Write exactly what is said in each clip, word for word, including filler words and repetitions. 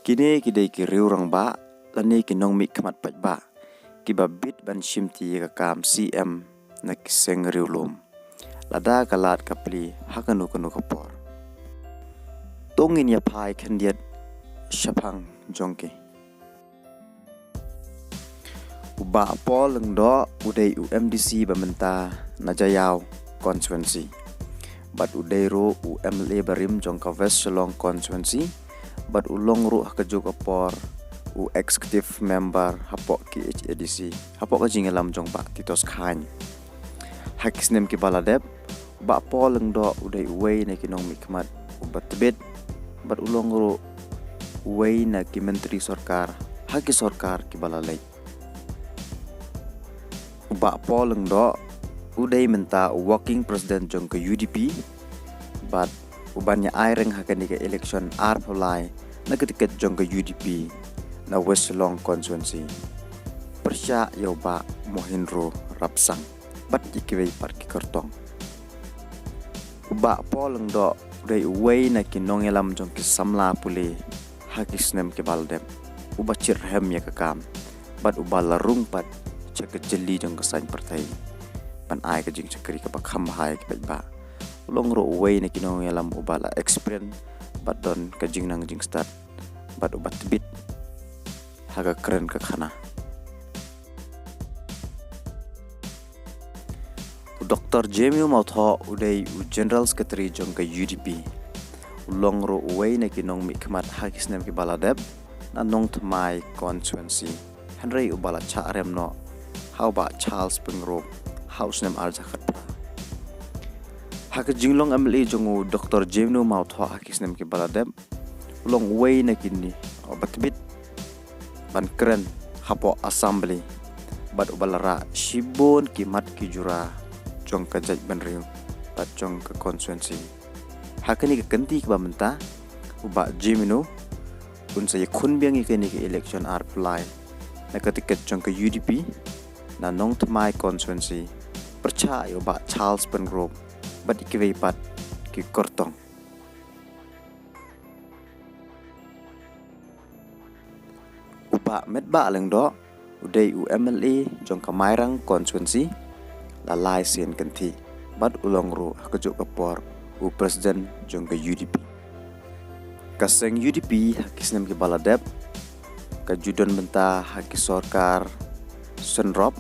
Kine ki dei ki riew rangbah lane ki nongmihkhmat paidbah kiba bit ban shimti ïa ka kam C M na ki seng riewlum. Lada ka lad ka plie ha kano kano ka por. To ngin ïa phai khyndiat shaphang jong ki. U Bah Paul Lyngdoh u dei u M D C ba mynta na Jaïaw constituency. Bad u dei ruh u M L A barim jong ka West Shillong constituency. Bad u long ruh ha kajuh ka por u executive member hapoh K H A D C, hapoh ka jingïalam jong Bah Titos Chyne. Ha ki snem kiba la dep, Bah Paul Lyngdoh u dei uwei na ki nongmihkhmat uba tbit, bad u long ruh uwei na ki myntri sorkar ha ki sorkar kiba la leit. U Bah Paul Lyngdoh u dei mynta u working president jong ka U D P, bad u ban ïa aireng ha kane ka election arphew lai na ka tiket jong ka U D P na West Shillong constituency, pyrshah ïa u Bah Mohindro Rapsang bad ïa kiwei pat ki kyrtong. U Bah Paul Lyngdoh u dei uwei na ki nongïalam jong ki samla pule ha ki snem kiba la dep, uba shitrhem ïa ka kam bad uba la rung pat sha ka jylli jong ka saiñ pyrthei ban ai ka jingshakri kaba kham bha ïa ki paidbah. U long ruh uwei na ki nongïalam uba la experience bad don ka jingnang jingstad bad uba tbit ha ka kren ka khana. U Doktor Jemino Mawthoh u dei u General Secretary jong ka U D P. U long ruh uwei na ki nongmihkhmat ha ki snem kiba la dep na Nongthymmai constituency, hynrei uba la shah rem noh ha u Bah Charles Pyngrope ha u snem arhajar khatphra. Ha ka jinglong M L A jong u Doktor Jemino Mawthoh ha ki snem kiba la dep, u long uwei na kine uba tbit ban kren hapoh Assembly bad uba la rah shibun ki mat ki jura jong ka jaitbynriew bad jong ka constituency. Ha kane ka kynti kaba mynta, u Bah Jemino un sa ïakhun biang ïa kane ka election arphew lai na ka tiket jong ka U D P na Nongthymmai constituency, pyrshah ïa u Bah Charles Pyngrope bad ïa kiwei pat ki kyrtong. U Bah Metbah Lyngdoh u dei u M L A jong ka Mairang constituency la lai sien kynthih bad u long ruh ha kajuh ka por u president jong ka U D P. Ka seng U D P ha ki snem kiba la dep ka ju don bynta ha ki sorkar synrop,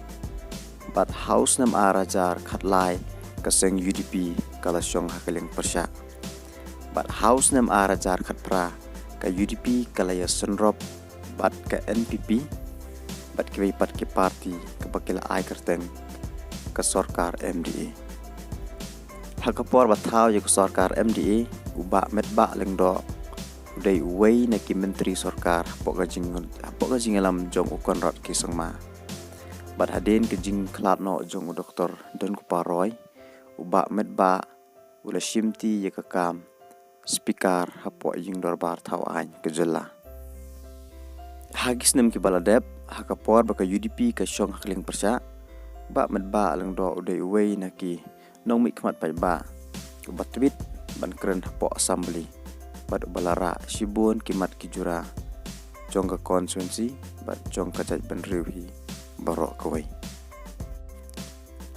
bad ha u snem arhajar khatlai ka seng U D P ka la shong ha ka liang pyrshah. Bad ha u snem arhajar khatphra ka U D P ka la ïa synrop bad ka N P P bad kiwei pat ki party kaba ki la ai kyrteng ka sorkar M D A. Ha ka por ba thaw ïa ka sorkar M D A, u Bah Metbah Lyngdoh u dei uwei na ki myntri sorkar hapoh ka jing, hapoh ka jingïalam jong u Conrad K Sangma. Bad hadien ka jingkhlad noh jong u Doktor Donkupar Roy, u Bah Metbah u la shimti ïa ka kam Speaker hapoh Ïing Dorbar Thaw Aiñ ka jylla. Ha ki snem kiba la dep, ha ka por ba ka U D P ka shong ha ka liang pyrshah, Bah Metbah Lyngdoh u dei uwei na ki nongmihkhmat paidbah uba tbit ban kren hapoh Assembly bad uba la rah shibun ki mat ki jura jong ka constituency bad jong ka jaitbynriew hi baroh kawei.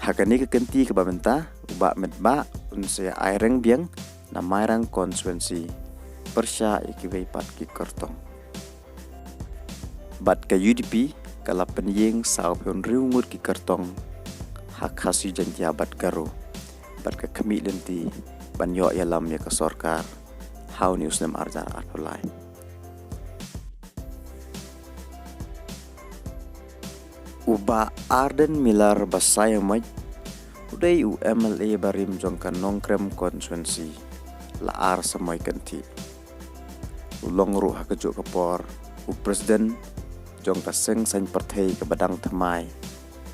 Ha kane ka kynti kaba mynta, u Bah Metbah un sa ïa aireng biang na Mairang constituency pyrshah ïa kiwei pat ki kyrtong. Bad ka U D P ka la pynïeng sawphew hynriew ngut ki kyrtong ha Khasi, Jaiñtia bad Garo, bad ka khmih lynti ban ïoh ïalam ïa ka sorkar ha une u snem arhajar arphew lai. U Bah Ardent Miller Basaiawmoit u dei u M L A barim jong ka Nongkrem constituency la ar samoi kynthih. U long ruh ha kajuh ka por u president jong ka seng saiñ pyrthei kaba dang thymmai,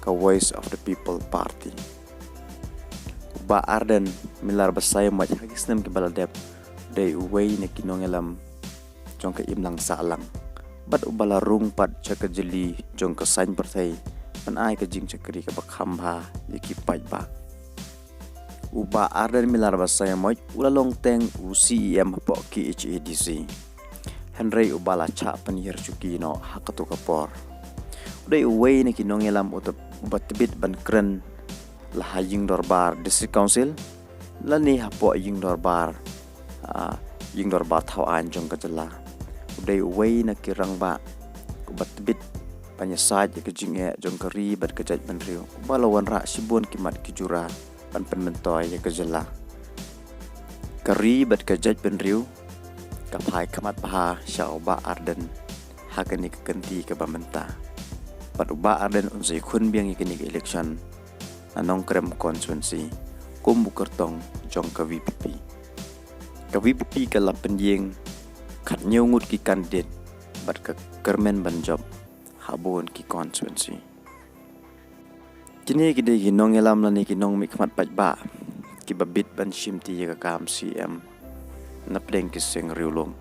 ka Voice of the People Party. U Bah Ardent Miller Basaiawmoit ha ki snem kiba la dep u dei uwei na ki nongïalam jong ka imlang sahlang bad uba la rung pat sha ka jylli jong ka saiñ pyrthei ban ai ka jingshakri kaba kham bha ïa ki paidbah. U Bah Ardent Miller Basaiawmoit u la long teng u C E M hapoh K H A D C. hynrei uba la chah pynhiar shuki noh ha kato ka por. U dei uwei na ki nongïalam uba tbit ban kren la ha ïing dorbar District Council lane hapoh ïing dorbar, ïing dorbar thaw aiñ jong ka jylla. U dei uwei na ki rangbah uba tbit ban ïasaid ïa ka jingeh jong ka ri bad ka jaitbynriew, uba la wanrah shibun ki mat ki jura ban pynmyntoi ïa ka jylla. Ka ri bad ka jaitbynriew ka phai khmat bha sha u Bah Ardent ha kane ka kynti kaba mynta. Bad u Bah Ardent un sa ïakhun biang ïa kane ka election na Nongkrem constituency kum u kyrtong jong ka VPP. Ka VPP ka la pynïeng khatñiew ngut ki candidate bad ka kyrmen ban jop ha bun ki constituency. Kine ki dei ki nongïalam lane ki nongmihkhmat paidbah kiba bit ban shimti ïa ka kam CM na pdeng ki seng riewlum.